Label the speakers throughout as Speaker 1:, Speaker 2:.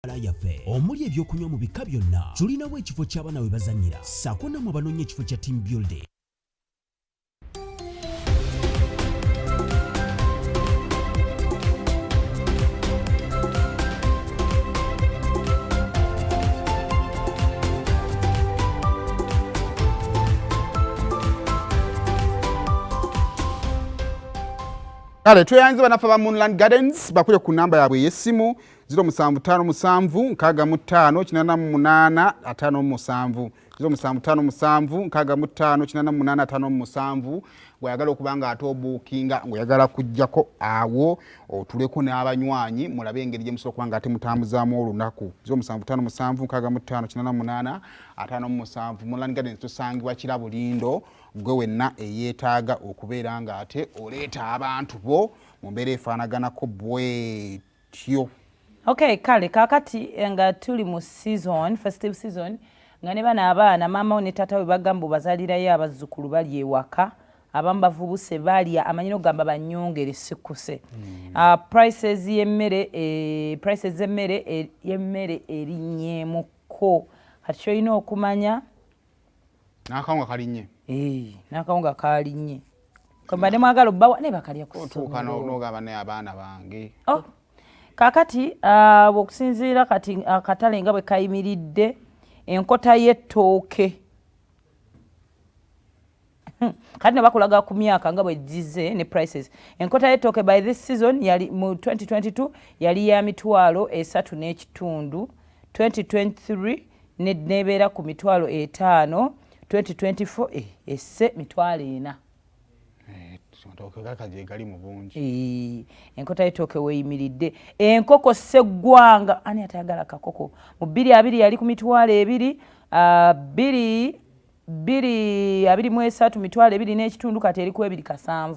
Speaker 1: Yaffe omuli ebyokunywa mu bika byonna, tulinawo ekifo ky'abaana we bazannyira, ssaako nammwe abanoonya ekifo kya team building.
Speaker 2: Kale tweyanze banaffe ba Moonland Gardens, bakule ku namba yaabwe ey'essimu 0757 65 88 57, 0757 65 88 57. Gweyagala okuba nga ate obuukinga, ng'oyagala kujjako awo otuleko n'abanywanyi, mulabe engeri gye musobola okuba nga ate mutambuzaamu olunaku. 0757 65 88 57. Moonland Gardens tusangibwa Kirabulindo. Gwe wenna eyeetaaga okubeera nga ate oleeta abantu bo mu mbeera efaanaganako bwetyo.
Speaker 3: Okay, kale kaakati nga tuli mu season, festive season, nga ne bano abaana maama ne taata we bagamba obazaalirayo abazzukulu bali ewaka, abamu bavubuse balya amanyi n'okugamba bannyongere sikkuse. Prices y'emmere, prices z'emmere, y'emmere erinnyeemukko. Kati ky'olina okumanya,
Speaker 2: n'akawunga kalinnye.
Speaker 3: N'akawunga kalinnye. Mbadde mwagala obbawa naye bakalya ku
Speaker 2: otuuka
Speaker 3: ssomero.
Speaker 2: N'ogamba naye abaana bange.
Speaker 3: Oh. Kaakati okusinziira kati akatale nga bwe kayimiridde, enkota y'ettooke kati ne bakulaga ku myaka nga bwe gize ne prices. Enkota y'ettooke by this season yali mu 2022 yali ya 35,000, 2023 nebeera ku 500,000, 2024 esse 40,000.
Speaker 2: Amatooke gakaje gali mu bungi.
Speaker 3: Enkota y'ettooke weeyimiridde. Enkoko sseggwanga, ani atayagala kakoko? Mu 2020 yali ku 20,000, 2023 25,000, kati eri ku 2,700.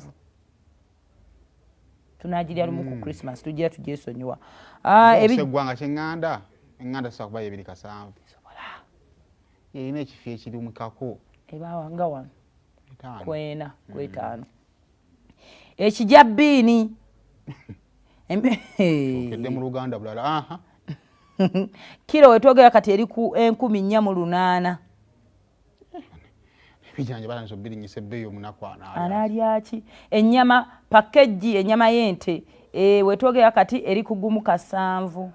Speaker 3: Tunagirya lumu ku Christmas, tujja tugyesonyiwa.
Speaker 2: Sseggwanga kyeŋŋanda, eŋŋanda tusobola kuba 2,700. Erina ekifo ekirumukako.
Speaker 3: Ebaawa nga wano.
Speaker 2: 5.
Speaker 3: Kwena kwetaano. Ekijja bbiini.
Speaker 2: Okedde mu Luganda bulala. Aha.
Speaker 3: Kiro wetwogera kati eri ku 4,800.
Speaker 2: Ebijanja batandise obbirinnyisa ebbeeyi, omunaku anaalya.
Speaker 3: Anaalya ki? Ennyama package, ennyama y'ente, wetwogera kati eri ku 1,700,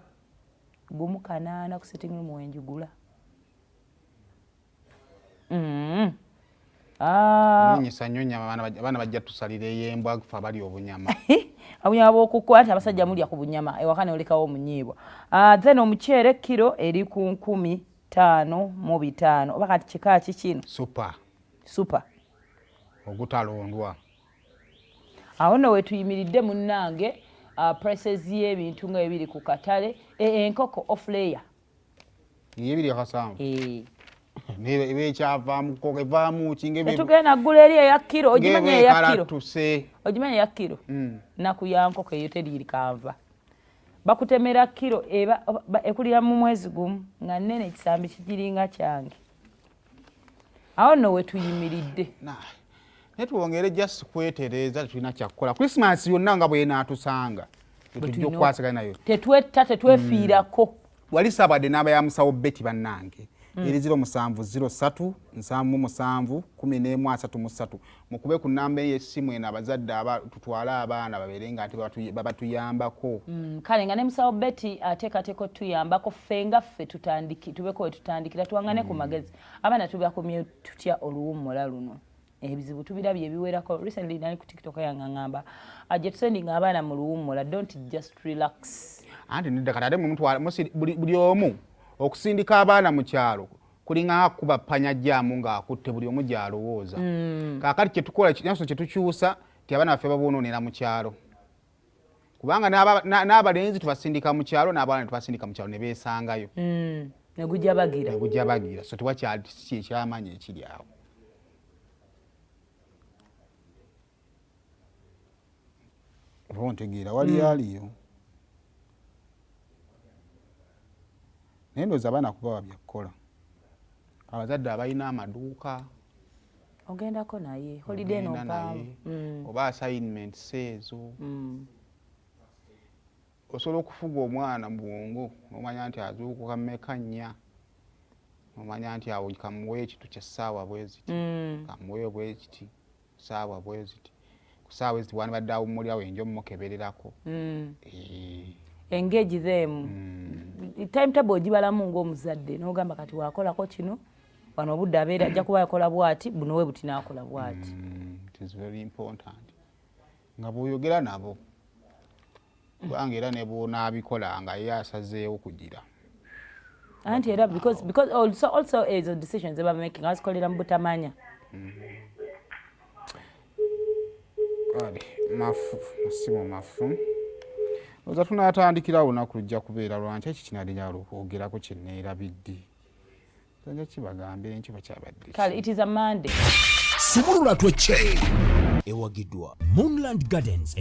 Speaker 3: 1,800 ku sitting room wenjigula.
Speaker 2: Nnyisa nnyo nnyama, abaana bajja tusalira ey'embwa ffe abali obunyama.
Speaker 3: Obunyama bw'okukwata, abasajja mulya ku bunyama ewaka ne olekawo omunyiibwa. Then omuceere kiro eri ku 5,500. Oba kati kika ki kino?
Speaker 2: Super.
Speaker 3: Super.
Speaker 2: Ogutalondwa.
Speaker 3: Awo nno wetuyimiridde munnange, prices y'ebintu nga ebiri ku katale. Enkoko off layer.
Speaker 2: 2,700. Eba ekyavaamu koko, evaamu ki
Speaker 3: Tetugenda ggula eri eya kiro, ogimanya
Speaker 2: ng'eba
Speaker 3: eya kiro.
Speaker 2: Ekalattuse.
Speaker 3: Ogimanya eya kiro. Nnaku ya nkoko eyo teriiri kanva. Bakutemera kiro eba ekulira mu mwezi gumu nga nnene, ekisambi kigiringa kyange. Awo nno wetuyimiridde.
Speaker 2: Naye twongere just kwetereeza, tetulina kyakukola. Christmas yonna nga bw'enaatusanga tetujja okukwasaganya nayo.
Speaker 3: Tetwetta, tetwefiirako.
Speaker 2: Wali saabadde n'aba ya musawo Betty bannange. Eri 0703 77 11 33. Mukube ku namba ey'essimu eno, abazadde aba tutwale abaana babeere nga ate babatuyambako.
Speaker 3: Kale nga ne musawo Betty ateekateeka otuyambako ffe nga ffe tutandiki, tubeko we tutandikira, tuwangane ku magezi. Abaana tubakomye tutya oluwummula luno? Ebizibu tubirabye ebiwerako. Recently nali ku TikTok yange ngamba ajje tusendinga abaana mu luwummula, don't just relax.
Speaker 2: Anti nedda, kati ate mumutwala buli omu okusindika abaana mu kyalo kulinga kuba panya jaamu ng'akutte buli omu gy'alowooza. Kaakati kyetukola naso kyetukyusa ti abaana baffe baboonoonera mu kyalo, kubanga n'abalenzi tubasindika mu kyalo n'abawala ne tubasindika mu kyalo ne beesangayo.
Speaker 3: Ne gujja bagira.
Speaker 2: Ne gujja bagira, so tewakyali kiki ekyamaanyi ekiri awo. Oba ontegeera, wali aliyo naye ndowooza abaana kubawa byakukola, abazadde abalina amaduuka.
Speaker 3: Ogendako naye holiday eno
Speaker 2: Ogenda
Speaker 3: mpanvu.
Speaker 2: Naye oba assignments ezo. Osobola okufuga omwana mu bwongo nomanya nti azuukuka mmeka, 4, nomanya nti awo kamuwe ekintu kyessaawa bweziti, kamuwe bwekiti saawa bweziti, ku saawa eziti wandibadde awummulirawo, enjo mumukebererako.
Speaker 3: Engage them. Timetable ogibalamu ng'omuzadde n'ogamba kati wakolako kino wano, obudde abeera ajja kuba yakola bwati, buno we buti n'akola bwati.
Speaker 2: It is very important nga bw'oyogera nabo, kubanga era ne bw'onaabikola nga ye asazeewo kugira.
Speaker 3: Anti era because also ezo decisions eba making azikolera mu butamanya.
Speaker 2: Kale mafu, masimu mafu. Oza tunaatandikirawo, olunaku lujja kubeera lwankya. Eki kinali okwogerako kyenneerabidde, nja kibagambira enkiba kyabadde.
Speaker 3: Kale, it is a Monday.
Speaker 1: Sumulula twecce ewagiddwa Moonland Gardens.